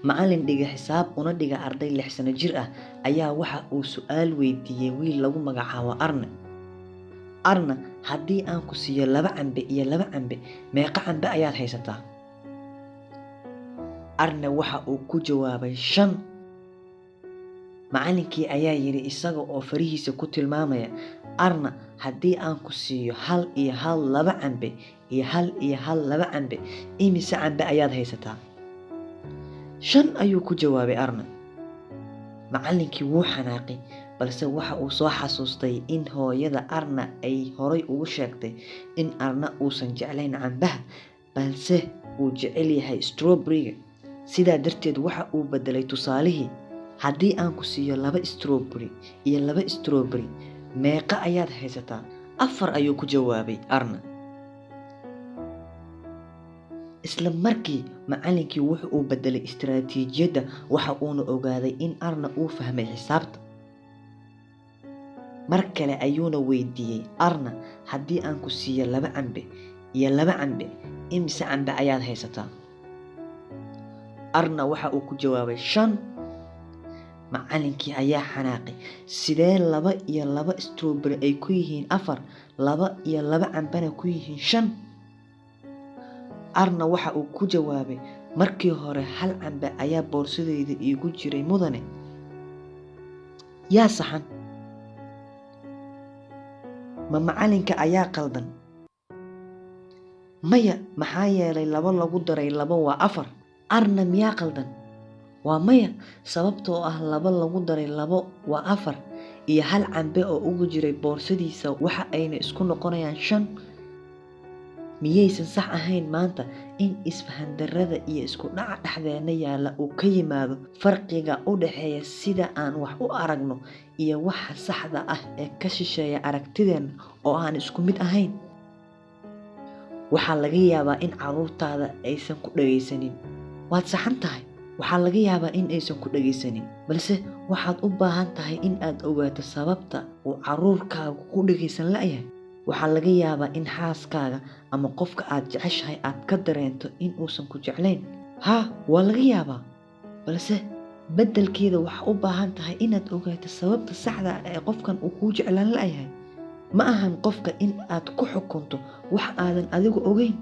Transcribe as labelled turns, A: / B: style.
A: Macallin dhiga xisaab una dhiga arday 6 sano jir ah ayaa waxa uu su'aal weydiiyey wiil lagu magacaabo Arne. "Arne, haddii aan ku siiyo laba cambe iyo laba cambe, meeqa cambe ayaad haysataa?" Arne waxa uu ku jawaabay, "Shan." Macallinkii ayaa yidhi isaga oo farihiisa ku tilmaamaya, "Arne, haddii aan ku siiyo hal iyo hal laba cambe iyo hal iyo hal laba cambe, imise cambe ayaad haysataa?" "Shan," ayuu ku jawaabay Arne. Macallinkii wuu xanaaqay, balse waxa uu soo xasuustay in hooyada Arne ay horay ugu sheegtay in Arne uusan jeclayn cambaha, balse uu jecel yahay strawberry-ga. Sidaa darteed waxa uu bedelay tusaalihii. "Haddii aan ku siiyo laba strawberry iyo laba strawberry, meeqa ayaad haysataa?" "Afar," ayuu ku jawaabay Arne. Isla markii macallinkii wuxu uu bedelay istaraatiijiyadda, waxa uuna ogaaday in Arne uu fahmay xisaabta. Mar kale ayuuna weydiiyey, "Arne, haddii aan ku siiyo laba cambe iyo laba cambe, imise cambe ayaad haysataa?" Arne waxa uu ku jawaabay, "Shan." Macallinkii ayaa xanaaqay. Sidee laba iyo laba strawberry ay ku yihiin afar, laba iyo laba cambena ku yihiin shan? Arne waxa uu ku jawaabay, "Markii hore hal cambe ayaa boorsadayda iigu jiray, mudane." Yaa saxan? Ma macallinka ayaa qaldan? Maya, maxaa yeelay laba lagu daray laba waa afar. Arne miyaa qaldan? Waa maya, sababtoo ah laba lagu daray labo waa afar iyo hal cambe oo ugu jiray boorsadiisa waxa ayna isku noqonayaan shan. Miyaysan sax ahayn maanta in isfahan darrada iyo isku dhaca dhexdeena yaalla uu ka yimaado farqiga u dhexeeya sida aan wax u aragno iyo waxa saxda ah ee ka shisheeya aragtideenna oo aan isku mid ahayn? Waxaa laga yaabaa in carruurtaada aysan ku dhagaysanin. Waad saxan tahay. Waxaa laga yaabaa in aysan ku dhagaysanin, balse waxaad u baahan tahay in aad ogaato sababta uu carruurkaagu ku dhagaysan la'yahay. Waxaa laga yaabaa in xaaskaaga ama qofka aad jeceshahay aad ka dareento in uusan ku jeclayn. Haa, waa laga yaabaa. Balse beddelkeeda waxaa u baahan tahay inaad ogaato sababta saxda ah ee qofkan uu kuu jeclaan la'yahay. Ma ahan qofka in aad ku xukunto wax aadan adigu ogeyn.